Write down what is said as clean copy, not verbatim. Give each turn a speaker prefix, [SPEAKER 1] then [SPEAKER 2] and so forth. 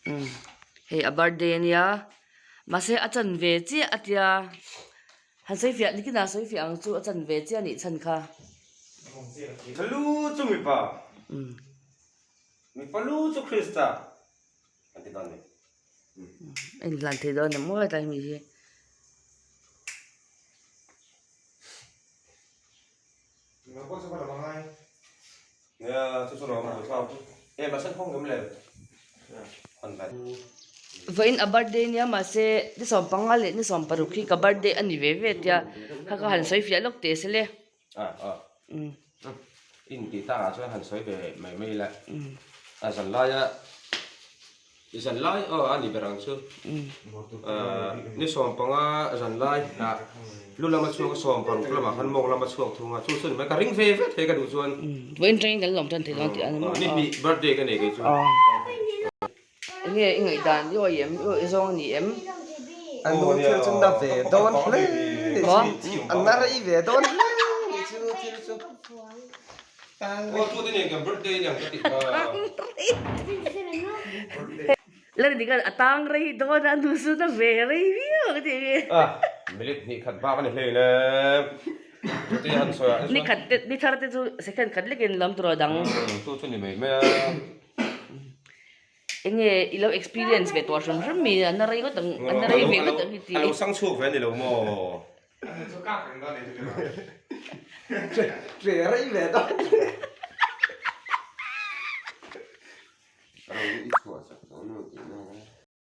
[SPEAKER 1] Hei a birthday ania mahse a chan ve chiah a tia han sawi fiah nikin ah sawi fiah ang chu a chan ve chiah anih chhan kha.
[SPEAKER 2] Ka lu chu mipa, mipa lu chu Krista an ti dawn a ni.
[SPEAKER 1] A inhlan thei dawn em maw hetlai mi hi. Vawiin a birthday nia mahse ni 15 leh ni 16 hi ka birthday a ni ve ve tia kha ka han sawi fiah lawk teh se le.
[SPEAKER 2] Intih takah chuan han sawi ve mai mai ila a zan laia zan lai aw a ni ber ang chu ni 15 zan lai ah lu lama chhuak a 16 lamah khan mawng lama chhuak thung a chu chu ni mai ka ring ve ve thei ka duh chuan
[SPEAKER 1] Vawiin atangin kan lawm tan thei dawn tih a ni maw?
[SPEAKER 2] Ni hnih birthday ka nei kei chu.
[SPEAKER 1] Enge i ngaihdan i awih em i awih zawng a ni em?
[SPEAKER 3] A nu thil chu na ve dawn hle ni chu a na rei ve dawn hle ni chu thil chu.
[SPEAKER 1] Lani khan a tang rei dawn a nu chu na ve rei viau ang tih hi.
[SPEAKER 2] Minute hnih khat bak a ni hlei le. Chutia han sawi ah
[SPEAKER 1] Ni khat te ni thar te chu second khat lekin lam tur a dang.
[SPEAKER 2] Chu chu ni mai mai a.
[SPEAKER 1] Enge i lo experience ve tawh hrim hrim mi a na rei ngawt ang a na rei ve ngawt ang hi ti.
[SPEAKER 2] A lo sang chhuak ve a ni lo maw?
[SPEAKER 3] Tre rei ve dawn.